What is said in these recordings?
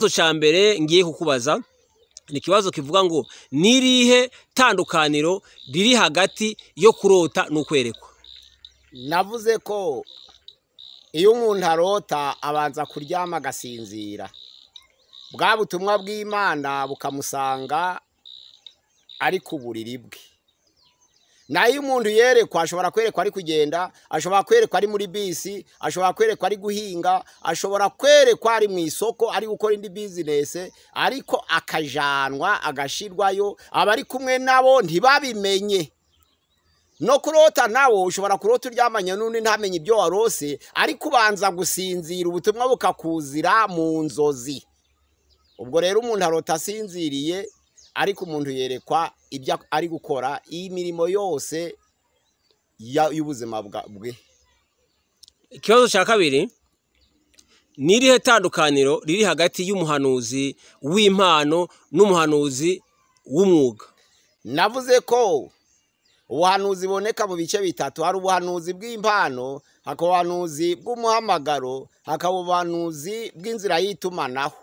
Ikibazo cya mbere ngiye kukubaza ni ikibazo kivuga ngo nirihe tandukaniro riri hagati yo kurota n'ukwerekwa? Navuze ko iyo umuntu arota abanza kuryama agasinzira, bwa butumwa bw'Imana bukamusanga ari ku buriri bwe. Naho iyo umuntu yerekwa, ashobora kwerekwa ari kugenda, ashobora kwerekwa ari muri bisi, ashobora kwerekwa ari guhinga, ashobora kwerekwa ari mu isoko ari gukora indi bizinesi, ariko akajanwa agashirwayo, abari kumwe nabo ntibabimenye. No kurota nawo ushobora kurota uryamanye n'undi ntamenye ibyo warose, ariko ubanza gusinzira ubutumwa bukakuzira mu nzozi. Ubwo rero umuntu arota asinziriye, ariko umuntu yerekwa ibyo ari gukora, iyi mirimo yose y'ubuzima bwe. Ikibazo cya kabiri, nirihe tandukaniro riri hagati y'umuhanuzi w'impano n'umuhanuzi w'umwuga? Navuze ko ubuhanuzi buboneka mu bice bitatu. Hari ubuhanuzi bw'impano, hakaba ubuhanuzi bw'umuhamagaro, hakaba ubuhanuzi bw'inzira y'itumanaho.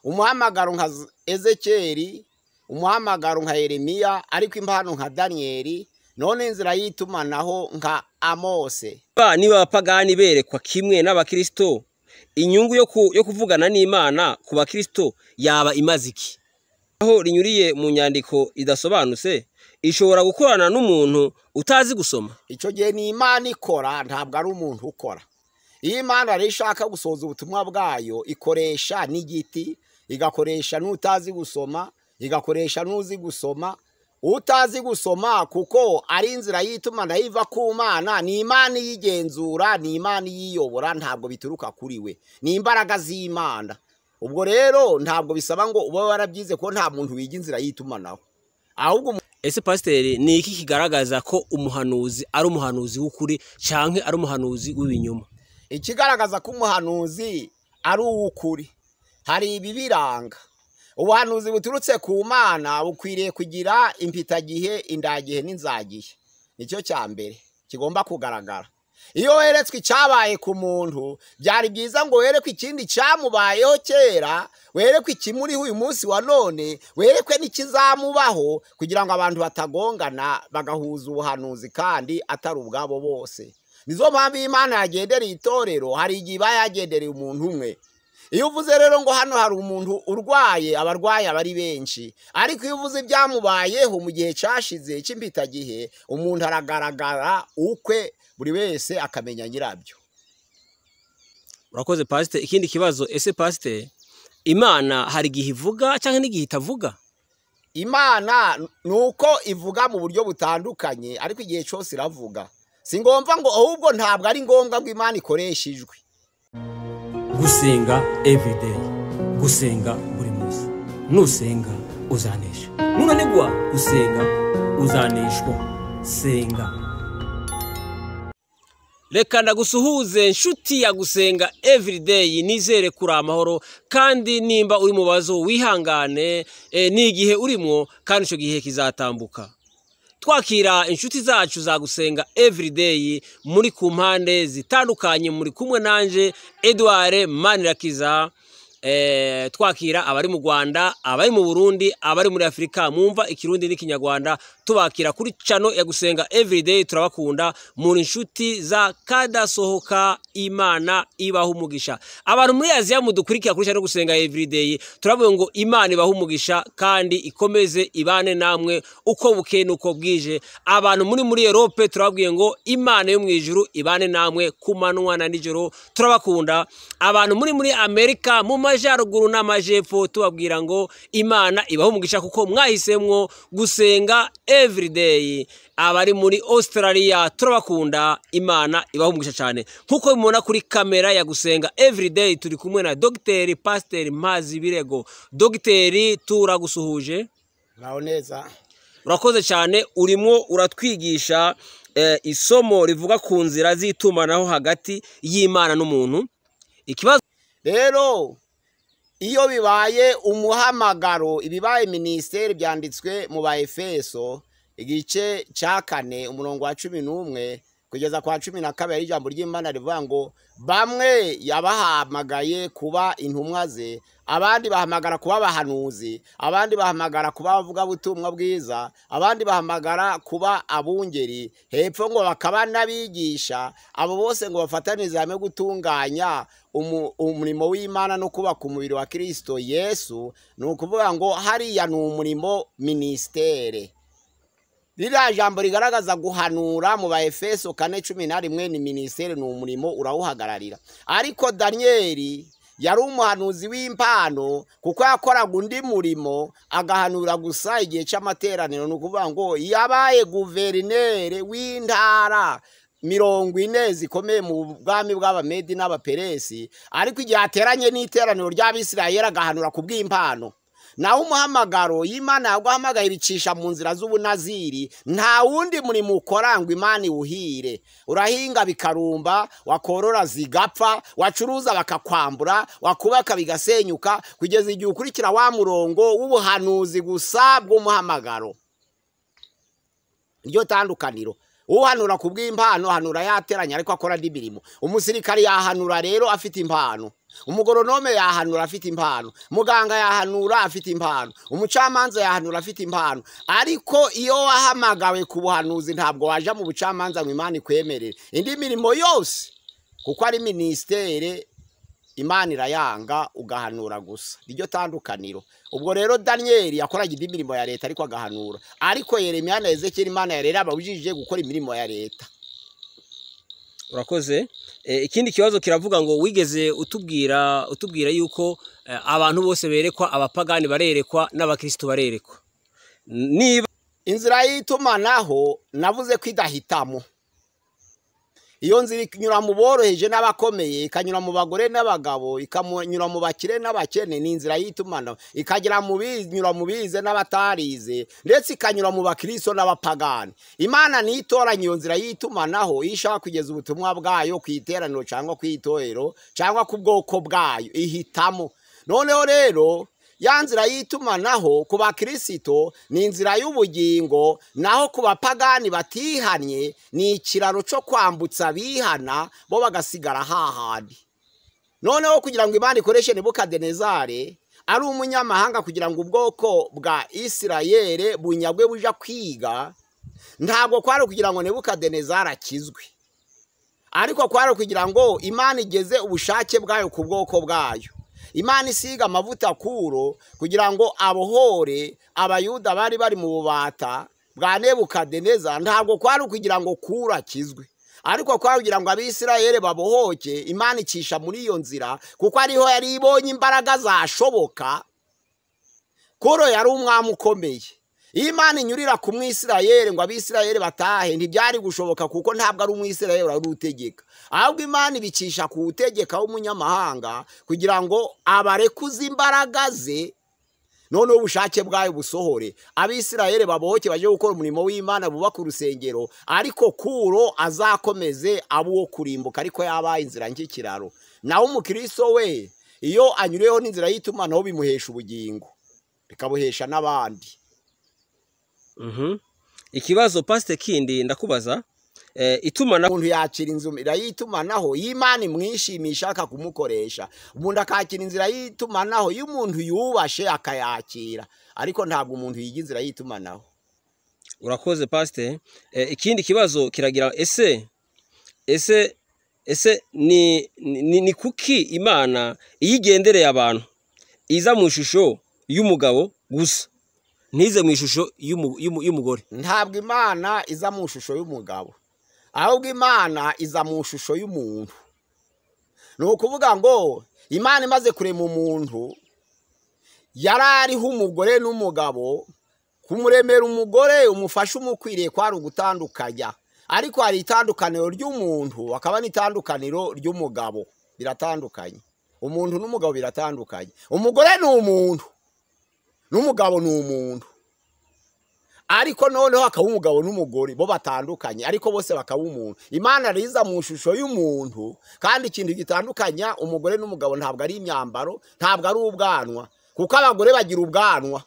Umuhamagaro nka Ezekeri, umuhamagaro nka Yeremiya, ariko impano nka Daniyeli, none inzira y'itumanaho nka Amose. Niba abapagani berekwa kimwe n'abakristo, inyungu yo kuvugana n'Imana ku bakristo yaba imaze iki? Aho rinyuriye mu nyandiko idasobanutse ishobora gukorana n'umuntu utazi gusoma. Icyo gihe ni Imana ikora, ntabwo ari umuntu ukora. Iyo Imana rero ishaka gusohoza ubutumwa bwayo, ikoresha n'igiti, igakoresha n'utazi gusoma, igakoresha n'uzi gusoma. Utazi gusoma kuko ari inzira y'itumanaho iva ku Mana, ni Imana iyigenzura, ni Imana iyiyobora, ntabwo bituruka kuri we, ni imbaraga z'Imana. Ubwo rero ntabwo bisaba ngo ube warabyize, ko nta muntu wiga inzira y'itumanaho. Ahubwo ese pasiteri, ni iki kigaragaza ko umuhanuzi ari umuhanuzi w'ukuri canke ari umuhanuzi w'ibinyoma? Ikigaragaza ko umuhanuzi ari uw'ukuri, hari ibibiranga. Ubuhanuzi buturutse ku Mana bukwiriye kugira impitagihe, indagihe n'inzagihe. Nicyo cya mbere kigomba kugaragara. Iyo weretswe icyabaye ku muntu, byari byiza ngo werekwe ikindi cyamubayeho kera, werekwe ikimuriho uyu munsi wa none, werekwe n'ikizamubaho, kugira ngo abantu batagongana bagahuza ubuhanuzi kandi atari ubwabo bose. Nizo mpamvu Imana yagendereye itorero, hari igihe iba yagendereye umuntu umwe. Iyo uvuze rero ngo hano hari umuntu urwaye, abarwayi aba ari benshi, ariko iyo uvuze ibyamubayeho mu gihe cyashize cy'impitagihe, umuntu aragaragara ukwe, buri wese akamenya nyirabyo. Urakoze pasiteri. Ikindi kibazo, ese pasiteri, Imana hari igihe ivuga cyangwa n'igihe itavuga? Imana ni uko ivuga mu buryo butandukanye, ariko igihe cyose iravuga. Si ngombwa ngo, ahubwo ntabwo ari ngombwa ngo Imana ikoreshe ijwi. Gusenga everyday, gusenga buri munsi. Nusenga uzanesha, nunanigwa gusenga uzaneshwa. Senga. Reka ndagusuhuze nshuti ya Gusenga Everyday, nizere kuri amahoro, kandi nimba uri mu bazo wihangane, ni igihe urimo kandi ico gihe kizatambuka. Twakira inshuti zacu za Gusenga Everyday muri ku mpande zitandukanye, muri kumwe nanje Edouard Manirakiza. Twakira abari mu Rwanda, abari mu Burundi, abari muri Afrika mumva ikirundi n'ikinyarwanda, tubakira kuri channel ya Gusenga Everyday. Turabakunda, muri inshuti za kadasohoka, Imana ibaha umugisha. Abantu muri Aziya mudukurikira kuri channel Gusenga Everyday, turavuga ngo Imana ibaha umugisha kandi ikomeze ibane namwe uko bukeye nuko bwije. Abantu muri Europe turababwiye ngo Imana yo mu ijuru ibane namwe ku manywa na nijoro, turabakunda. Abantu muri Amerika mu majyaruguru n'amajepfo tubabwira ngo Imana ibaha umugisha kuko mwahisemwo gusenga everyday. Abari muri Australia turabakunda, Imana ibaha umugisha cyane. Nkuko mubona kuri kamera ya Gusenga Everyday turi kumwe na Dr. Pastor Mpazibirego. Dr. turagusuhuje. Muraho neza. Urakoze cyane, urimo uratwigisha isomo rivuga ku nzira z'itumanaho hagati y'Imana n'umuntu. Ikibazo rero, iyo bibaye umuhamagaro, ibibaye minisiteri byanditswe mu ba Efeso igice cya 4 umurongo wa 11, kugeza kwa 12, ijambo ry'Imana rivuga ngo bamwe yabahamagaye kuba intumwa ze, abandi bahamagara kuba abahanuzi, abandi bahamagara kuba abavugabutumwa bwiza, abandi bahamagara kuba abungeri, hepfo ngo bakaba n'abigisha. Abo bose ngo bafatanize hamwe gutunganya umurimo w'Imana no kubaka umubiri wa Kristo Yesu. Ni ukuvuga ngo hariya ni umurimo ministere. Ririya jambo rigaragaza guhanura mu Baefeso 4:11 ni ministere, ni umurimo urawuhagararira. Ariko Daniyeli yari umuhanuzi w'impano kuko yakoraga undi murimo agahanura gusa igihe cy'amateraniro. Ni ukuvuga ngo yabaye guverineri w'intara 40 zikomeye mu bwami bw'Abamedi n'Abaperesi, ariko igihe ateranye n'iteraniro ry'Abisirayeli agahanura ku bw'impano. Naho umuhamagaro y'Imana yaguhamagaye ibicisha mu nzira z'ubunaziri, nta wundi murimo ukora ngo Imana iwuhire. Urahinga bikarumba, wakorora zigapfa, wacuruza bakakwambura, wakubaka bigasenyuka, kugeza igihe ukurikira wa murongo w'ubuhanuzi gusa bw'umuhamagaro. Iryo tandukaniro. Uhanura ku bw'impano hanura yateranya ariko akora indi mirimo. Umusirikari yahanura rero afite impano, umugoronome yahanura afite impano, muganga yahanura afite impano, umucamanza yahanura afite impano. Ariko iyo wahamagawe ku buhanuzi ntabwo waja mu bucamanza ngo Imana ikwemerere indi mirimo yose, kuko ari ministere Imana irayanga, ugahanura gusa. Iryo tandukaniro. Ubwo rero Daniyeli yakoraga indi mirimo ya leta ariko agahanura. Ariko Yeremiya na Ezekiel Imana yarera ababujije gukora imirimo ya leta. Urakoze. Ikindi kibazo kiravuga ngo wigeze utubwira yuko abantu bose berekwa, abapagani barerekwa n'abakristo barerekwa. Niba inzira y'itumanaho navuze ko idahitamo, iyo nzira inyura mu boroheje n'abakomeye, ikanyura mu bagore n'abagabo, ikanyura mu bakire n'abakene. Ni inzira y'itumanaho, ikagera mu binyura mu bize n'abatarize, ndetse ikanyura mu bakristo n'abapagani. Imana nitoranye iyo nzira y'itumanaho iyo ishaka kugeza ubutumwa bwayo ku iteraniro cyangwa ku itorero cyangwa ku bwoko bwayo, ihitamo. Noneho rero ya nzira y'itumanaho ku bakristo ni inzira y'ubugingo, naho ku bapagani batihanye ni ikiraro cyo kwambutsa bihana bo bagasigara hahandi. Noneho kugira ngo Imana ikoreshe Nebukadinezari ari umunyamahanga kugira ngo ubwoko bwa Isirayeli bunyagwe buja kwiga, ntabwo kwari kugira ngo Nebukadinezari akizwe, ariko kwari kugira ngo Imana igeze ubushake bwayo ku bwoko bwayo. Imana isiga amavuta Kuro kugira ngo abohore Abayuda bari bari mu bubata bwa Nebukadineza. Ntabwo kwari kugira ngo Kuro akizwe, ariko kwari kugira ngo Abisirayeli babohoke. Imana icisha muri iyo nzira kuko ariho yari ibonye imbaraga zashoboka. Kuro yari umwami ukomeye. Iyo Imana inyurira ku Mwisirayeli ngo Abisirayeli batahe ntibyari gushoboka, kuko ntabwo ari Umwisirayeli wari utegeka. Ahubwo Imana ibicisha ku utegeka w'umunyamahanga kugira ngo abarekuze imbaraga ze, noneho ubushake bwayo busohore, Abisirayeli babohoke baje gukora umurimo w'Imana bubaka urusengero. Ariko Kuro azakomeze abo uwo kurimbuka, ariko yabaye inzira nk'ikiraro. Naho umukristo we iyo anyuriyeho n'inzira y'itumanaho bimuhesha ubugingo, bikabuhesha n'abandi. Ikibazo Pastor kindi ndakubaza, itumanaho umuntu yakira inzira y'itumanaho y'Imana imwishimisha akakumukoresha, umuntu akakira inzira y'itumanaho y'umuntu yubashe akayakira, ariko ntabwo umuntu yiga inzira y'itumanaho. Urakoze Pastor. Ikindi kibazo kiragira ese ese ese ni kuki Imana iyigendereye abantu iza mu ishusho y'umugabo gusa ntize mu ishusho y'umugore? Ntabwo Imana iza mu ishusho y'umugabo, ahubwo Imana iza mu ishusho y'umuntu. Ni ukuvuga ngo Imana imaze kurema umuntu yari ariho umugore n'umugabo. Kumuremera umugore umufasha umukwiriye kwari ugutandukanya, ariko hari itandukaniro ry'umuntu hakaba n'itandukaniro ry'umugabo. Biratandukanye, umuntu n'umugabo biratandukanye. Umugore ni umuntu n'umugabo ni umuntu, ariko noneho hakaba umugabo n'umugore bo batandukanye, ariko bose bakaba umuntu. Imana riza mu ishusho y'umuntu, kandi ikintu gitandukanya umugore n'umugabo ntabwo ari imyambaro, ntabwo ari ubwanwa, kuko abagore bagira ubwanwa.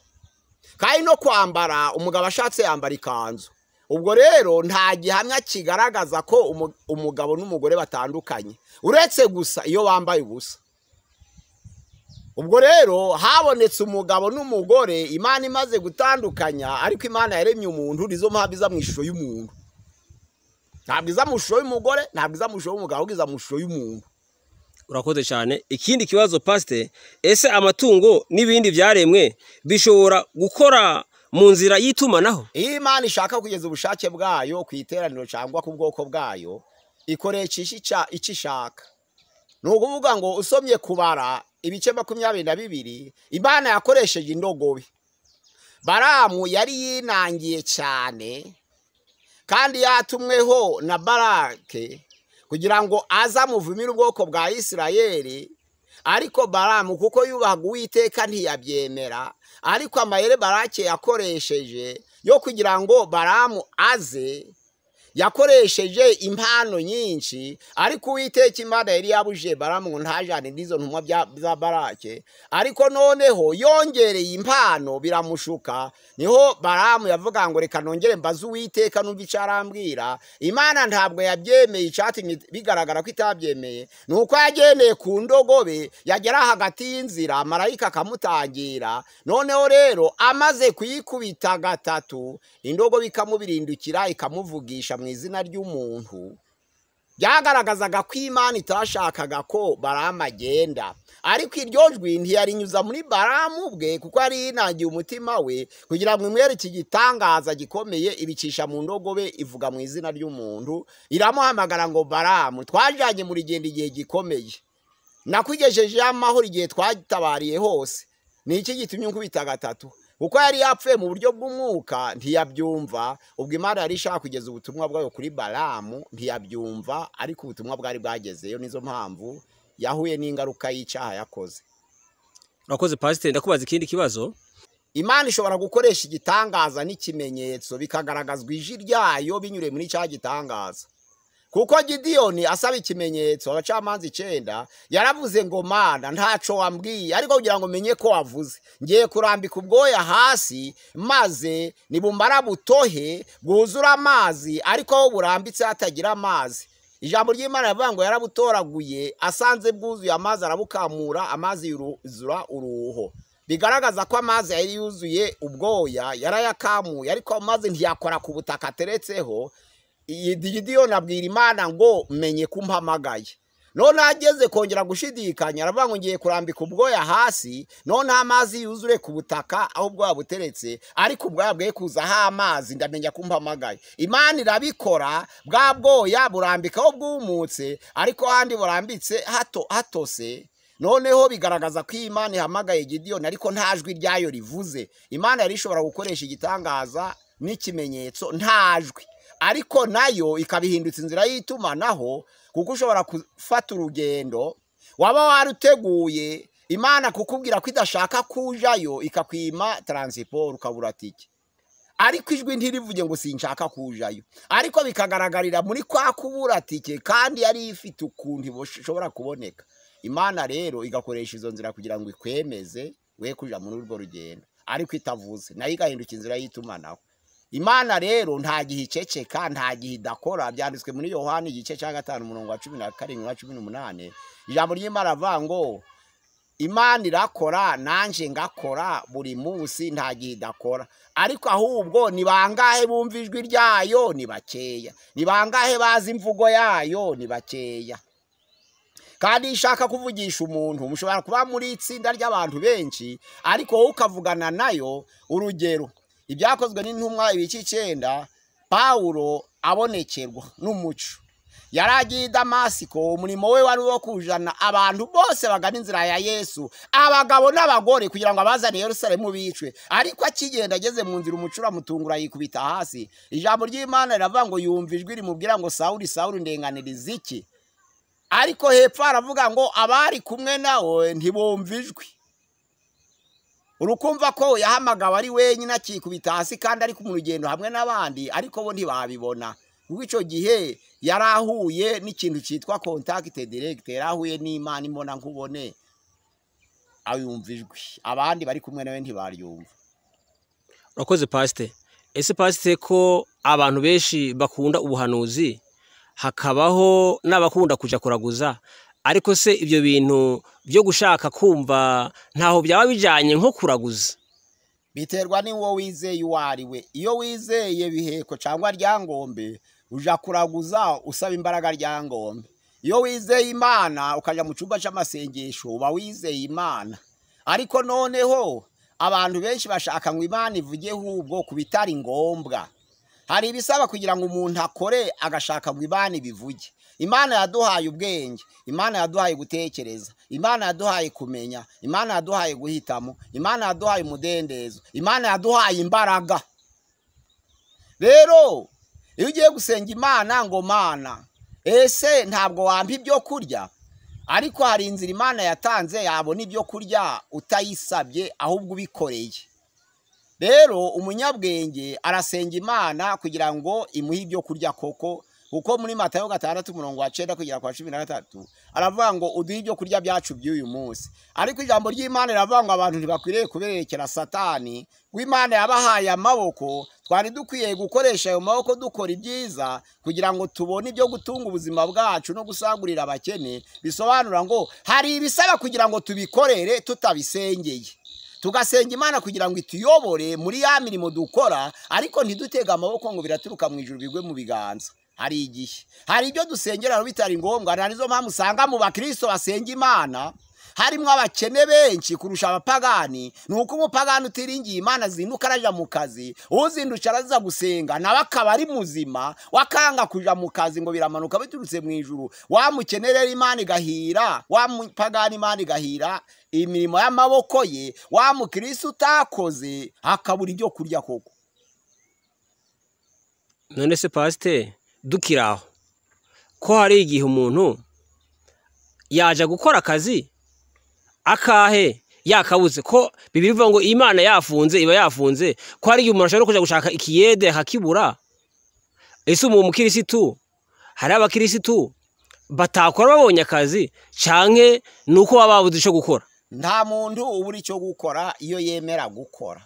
Kandi no kwambara, umugabo ashatse yambara ikanzu, Ubwo rero nta gihamya kigaragaza ko umugabo n'umugore batandukanye, uretse gusa iyo bambaye ubusa. Ubwo rero habonetse umugabo n'umugore, Imana imaze gutandukanya, ariko Imana yaremye umuntu nizo mpamvu iza mu ishusho y'umuntu. Ntabwo iza mu ishusho y'umugore, ntabwo iza mu ishusho y'umugabo, ahubwo iza mu ishusho y'umuntu. Urakoze cyane. Ikindi kibazo pasite, ese amatungo n'ibindi byaremwe bishobora gukora mu nzira y'itumanaho? Iyo Imana ishaka kugeza ubushake bwayo ku iteraniro cyangwa ku bwoko bwayo, ikoresha icyo ishaka. Ni ukuvuga ngo usomye Kubara ibice 22, Imana yakoresheje indogobe. Baramu yari yinangiye cyane, kandi yatumweho na Barake kugira ngo azamuvumire ubwoko bwa Isirayeli. Ariko Baramu kuko yubahaga Uwiteka ntiyabyemera. Ariko amayeri Barake yakoresheje yo kugira ngo Baramu aze, yakoresheje impano nyinshi, ariko Uwiteka Imana yari yabujije Baramu ngo ntajane n'izo ntumwa za Barake. Ariko noneho yongereye impano biramushuka. Niho Baramu yavuga ngo reka nongere mbaze Uwiteka numva icyo arambwira. Imana ntabwo yabyemeye. Icyatumye bigaragara ko itabyemeye ni uko yagendeye ku ndogobe, yagera hagati y'inzira marayika akamutangira. Noneho rero amaze kuyikubita gatatu, indogobe ikamubirindukira ikamuvugisha mu izina ry'umuntu. Byagaragazaga ko Imana itashakaga ko Baramu agenda, ariko iryo jwi ntiyarinyuza muri Baramu ubwe, kuko yari yinangiye umutima we kugira ngo imwereke igitangaza gikomeye. Ibicisha mu ndogobe, ivuga mu izina ry'umuntu, iramuhamagara ngo Baramu, twajyanye mu rugendo igihe gikomeye, nakugejejeho amahoro igihe twatabariye hose, ni iki gitumye unkubita gatatu? Kuko yari yapfuye mu buryo bw'umwuka ntiyabyumva. Ubwo Imana yari ishaka kugeza ubutumwa bwayo kuri Baramu ntiyabyumva, ariko ubutumwa bwari bwagezeyo. Nizo mpamvu yahuye n'ingaruka y'icyaha yakoze. Urakoze pasiteri. Ndakubaza ikindi kibazo. Imana ishobora gukoresha igitangaza n'ikimenyetso bikagaragazwa ijwi ryayo binyuriye muri cya gitangaza. Kuko Gidiyoni asaba ikimenyetso, Abacamanza 9, yaravuze ngo Mana ntaco wambwiye, ariko kugira ngo menye ko wavuze, ngiye kurambika ubwoya hasi, maze nibumara butohe bwuzura amazi, ariko aho burambitse hatagira amazi. Ijambo ry'Imana rivuga ngo yarabutoraguye, asanze bwuzuye amazi arabukamura, amazi yuzura uruho. Bigaragaza ko amazi yari yuzuye ubwoya yarayakamuye, ariko amazi ntiyakora ku butaka ateretseho. Gidiyoni abwira Imana ngo menye ko umpamagaye. None ageze kongera gushidikanya, aravuga ngo ngiye kurambika ubwoya hasi, none amazi yuzure ku butaka aho ubwoya buteretse, ariko ubwoya bwe kuzaho amazi, ndamenya ko umpamagaye. Imana irabikora, bwa bwoya burambikaho bwumutse, ariko handi burambitse hatose. Noneho bigaragaza ko Imana ihamagaye Gidiyoni, ariko nta jwi ryayo rivuze. Imana yari ishobora gukoresha igitangaza n'ikimenyetso nta jwi, ariko nayo ikabihindutsa inzira y'itumanaho, kuko ushobora gufata urugendo waba waruteguye, Imana kukubwira ko idashaka kujayo, ikakwima taransiporo ukabura tike, ariko ijwi ntirivuge ngo sinshaka kujayo, ariko bikagaragarira muri kwa kubura tike, kandi yari ifite ukuntu ishobora kuboneka. Imana rero igakoresha izo nzira kugira ngo ikwemeze we kuja muri urwo rugendo, ariko itavuze, nayo igahinduka inzira y'itumanaho. Imana rero nta gihe iceceka, nta gihe idakora. Byanditswe muri Yohani igice cya 5 umurongo wa 17 na 18. Ijambo ry'Imana rivuga ngo Imana irakora nanje ngakora buri munsi, nta gihe idakora. Ariko ahubwo ni bangahe bumva ijwi ryayo? Ni bakeya. Ni bangahe bazi imvugo yayo? Ni bakeya. Kandi ishaka kuvugisha umuntu, mushobora kuba muri itsinda ry'abantu benshi, ariko wowe ukavugana nayo. Urugero, Ibyakozwe n'Intumwa ibice 9, Pawulo abonekerwa n'umuco. Yari agiye i Damasiko, umurimo we wari uwo kujana abantu bose bagana inzira ya Yesu, abagabo n'abagore, kugira ngo abazane Yerusalemu bicwe. Ariko akigenda ageze mu nzira, umuco uramutungura yikubita hasi. Ijambo ry'Imana riravuga ngo yumva ijwi rimubwira ngo Sawuli, Sawuli, ndenganiriza iki? Ariko hepfo aravuga ngo abari kumwe nawe ntibumva ijwi. Urukumva ko yahamagawe ari wenyine akikubita hasi, kandi ari mu rugendo hamwe n'abandi, ariko bo ntibabibona. Kuko icyo gihe yarahuye n'ikintu cyitwa contact direct, yarahuye n'Imana imbona nkubone, ayumva ijwi, abandi bari kumwe nawe ntibaryumva. Urakoze pasite. Ese pasite, ko abantu benshi bakunda ubuhanuzi, hakabaho n'abakunda kujya kuraguza, ariko se ibyo bintu byo gushaka kumva ntaho byaba bijyanye nko kuraguza? Biterwa n'uwo wizeye uwo ari we. Iyo wizeye Biheko cyangwa Ryangombe, ujya kuraguza usaba imbaraga Ryangombe. Iyo wizeye Imana ukajya mu cyumba cy'amasengesho, uba wizeye Imana. Ariko noneho abantu benshi bashaka ngo Imana ivuge ahubwo ku bitari ngombwa. Hari ibisaba kugira ngo umuntu akore, agashaka ngo Imana ibivuge. Imana yaduhaye ubwenge, Imana yaduhaye gutekereza, Imana yaduhaye kumenya, Imana yaduhaye guhitamo, Imana yaduhaye umudendezo, Imana yaduhaye imbaraga. Rero iyo ugiye gusenga Imana ngo: "Mana, ese ntabwo wampa ibyo kurya?" Ariko hari inzira Imana yatanze yabona ibyo kurya utayisabye, ahubwo ubikoreye. Rero umunyabwenge arasenga Imana kugira ngo imuhe ibyo kurya koko, kuko muri Matayo 6 umurongo wa 9 kugera kwa 13 aravuga ngo: "Uduhe ibyo kurya byacu by'uyu munsi." Ariko ijambo ry'Imana riravuga ngo abantu ntibakwiriye kuberekera Satani, ngo Imana yabahaye amaboko, twari dukwiye gukoresha ayo maboko dukora ibyiza kugira ngo tubone ibyo gutunga ubuzima bwacu no gusagurira abakene. Bisobanura ngo hari ibisaba kugira ngo tubikorere tutabisengeye, tugasenga Imana kugira ngo ituyobore muri ya mirimo dukora, ariko ntidutege amaboko ngo biraturuka mu ijuru bigwe mu biganza. Hari igihe hari ibyo dusengera bitari ngombwa. Nta nizo mpamvu usanga mu bakristo basenga Imana harimo abakene benshi kurusha abapagani. Ni uko umupagani utiringiye Imana azinduka araja mu kazi, uzindutse araza gusenga nawe akaba ari muzima, wakanga kuja mu kazi ngo biramanuka biturutse mu ijuru. Wa mukene rero Imana igahira, wa mupagani Imana igahira imirimo y'amaboko ye, wa mukristo utakoze akabura ibyo kurya koko. None se pasite, dukiri aho, ko hari igihe umuntu yaje gukora akazi akahe yakabuze, ko bibiri bivuga ngo Imana yafunze iba yafunze, ko hari igihe umuntu ashobora kuja gushaka ikiyede akakibura? Ese umu mukirisitu, hari abakirisitu batakora babonye akazi, canke nuko baba babuze ico gukora? Nta muntu ubura icyo gukora iyo yemera gukora.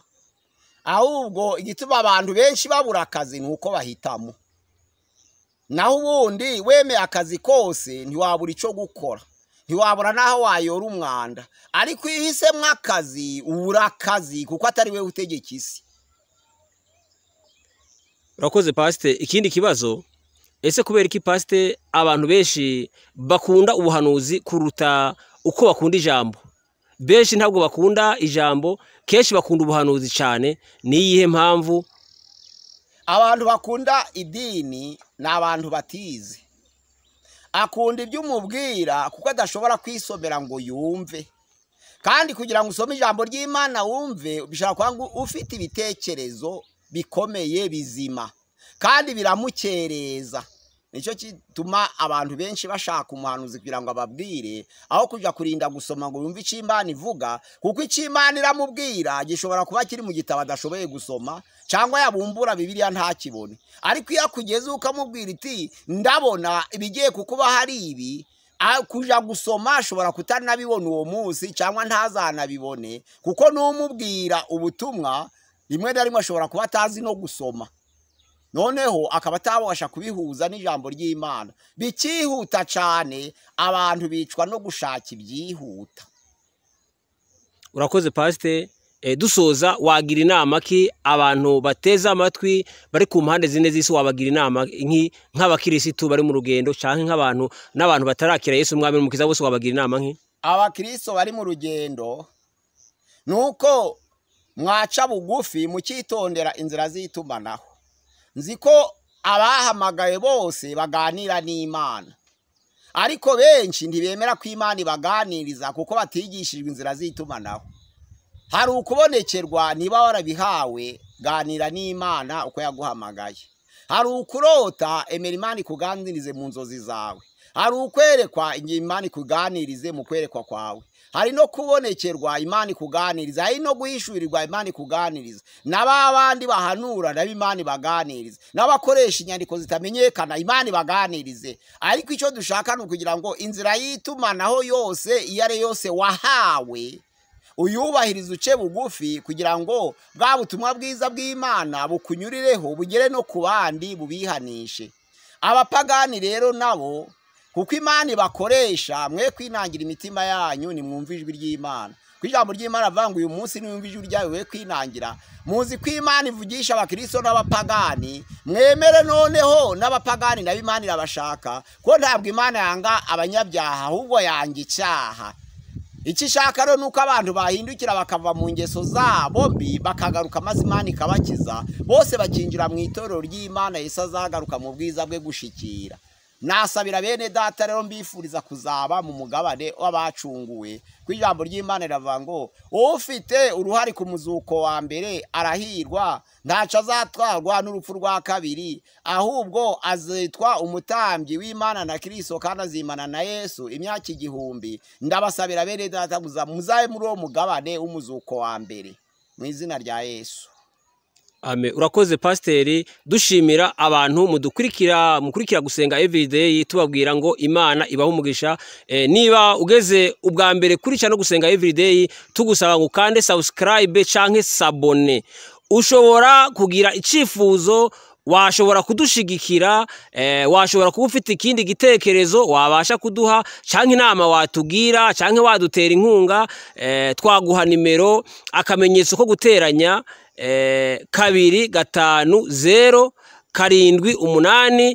Ahubwo igituma abantu benshi babura akazi ni uko bahitamo. Naho ubundi wemeye akazi kose ntiwabura icyo gukora, ntiwabura n'aho wayora umwanda. Ariko iyo uhisemo akazi ubura akazi, kuko atari we utegeka isi. Urakoze pasite. Ikindi kibazo: ese kubera iki pasite abantu benshi bakunda ubuhanuzi kuruta uko bakunda ijambo? Benshi ntabwo bakunda ijambo, kenshi bakunda ubuhanuzi cyane. Ni iyihe mpamvu? Abantu bakunda idini ni abantu batize. Akunda ibyo umubwira kuko adashobora kwisomera ngo yumve. Kandi kugira ngo usome ijambo ry'Imana wumve, bishobora kuba ngo ufite ibitekerezo bikomeye bizima, kandi biramukereza. Nicyo gituma abantu benshi bashaka umuhanuzi kugira ngo ababwire, aho kujya kurinda gusoma ngo yumve icyo Imana ivuga, kuko icyo Imana iramubwira gishobora kuba kiri mu gitabo adashoboye gusoma, cyangwa yabumbura Bibiliya ntakibone. Ariko iyo akugeze ukamubwira iti: "Ndabona ibigiye kukuba hari ibi," kuja gusoma ashobora kutanabibona uwo munsi cyangwa ntazanabibone, kuko n'umubwira ubutumwa rimwe na rimwe ashobora kuba atazi no gusoma, noneho akaba atabasha kubihuza n'ijambo ry'Imana. Bikihuta cyane, abantu bicwa no gushaka ibyihuta. Urakoze pasite. Dusoza, wagira inama ki abantu bateze amatwi bari ku mpande zine z'isi? Wabagira inama nk'abakirisitu bari mu rugendo, cyangwa nk'abantu n'abantu batarakira Yesu umwami n'umukiza bose, wabagira inama nki? Abakristo bari mu rugendo, ni uko mwaca bugufi mukitondera inzira z'itumanaho. Nzi ko abahamagaye bose baganira n'Imana, ariko benshi ntibemera ko Imana ibaganiriza kuko batigishijwe inzira z'itumanaho. Hari ukubonekerwa, niba warabihawe ganira n'Imana uko yaguhamagaye. Hari ukurota, emera Imana ikuganirize mu nzozi zawe. Hari ukwerekwa, Imana ikuganirize mu kwerekwa kwawe. Hari no kubonekerwa, Imana ikuganiriza. Hari no guhishurirwa, Imana ikuganiriza. Na ba bandi bahanura nabo Imana ibaganiriza, n'abakoresha inyandiko zitamenyekana Imana ibaganirize. Ariko icyo dushaka ni ukugira ngo inzira y'itumanaho yose iyo ari yose wahawe Uyubahirize, uce bugufi, kugira ngo bwa butumwa bwiza bw'Imana bukunyurireho, bugere no ku bandi, bubihanishe. Abapagani rero nabo, kuko Imana ibakoresha, mwe kwinangira imitima yanyu, nimwumve ijwi ry'Imana. Ku ijambo ry'Imana avuga ngo uyu munsi niwumva ijwi ryayo we kwinangira. Muzi ko Imana ivugisha abakristo n'abapagani. Mwemere noneho n'abapagani nabo Imana irabashaka, ko ntabwo Imana yanga abanyabyaha, ahubwo yanga icyaha. Icyo ishaka rero ni uko abantu bahindukira bakava mu ngeso zabo mbi, bakagaruka, maze Imana ikabakiza bose, bakinjira mu itorero ry'Imana Yesu azagaruka mu bwiza bwe gushikira. Nasabira bene data rero, mbifuriza kuzaba mu mugabane w'abacunguwe, ku ijambo ry'Imana riravuga ngo ufite uruhare ku muzuko wa mbere arahirwa, ntaco azatwarwa n'urupfu rwa kabiri, ahubwo azitwa umutambyi w'Imana na Kristo, kandi azimana na Yesu imyaka 1000. Ndabasabira bene data muzabe muri uwo mugabane w'umuzuko wa mbere, mu izina rya Yesu. Amen. Urakoze pasiteri. Dushimira abantu mudukurikira, mukurikira Gusenga Everyday, tubabwira ngo Imana ibahe umugisha. Niba ugeze ubwa mbere kuri no Gusenga Everyday, tugusaba ngo ukande subscribe canke s'abonner. Ushobora kugira icifuzo, washobora kudushigikira, washobora kuba ufite ikindi gitekerezo wabasha kuduha, canke inama watugira, canke wadutera inkunga. Twaguha nimero: akamenyetso ko guteranya, 250 78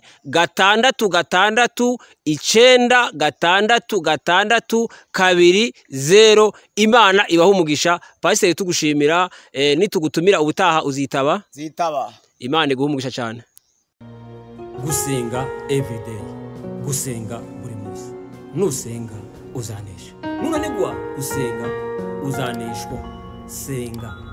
66 9 66 2 0. Imana ibaha umugisha. Pasiteri, tugushimira. Nitugutumira ubutaha uzitaba? Zitaba. Imana iguha umugisha cyane. Gusenga Everyday, gusenga buri munsi. Nusenga uzanesha, nunanigwa gusenga uzaneshwa. Senga.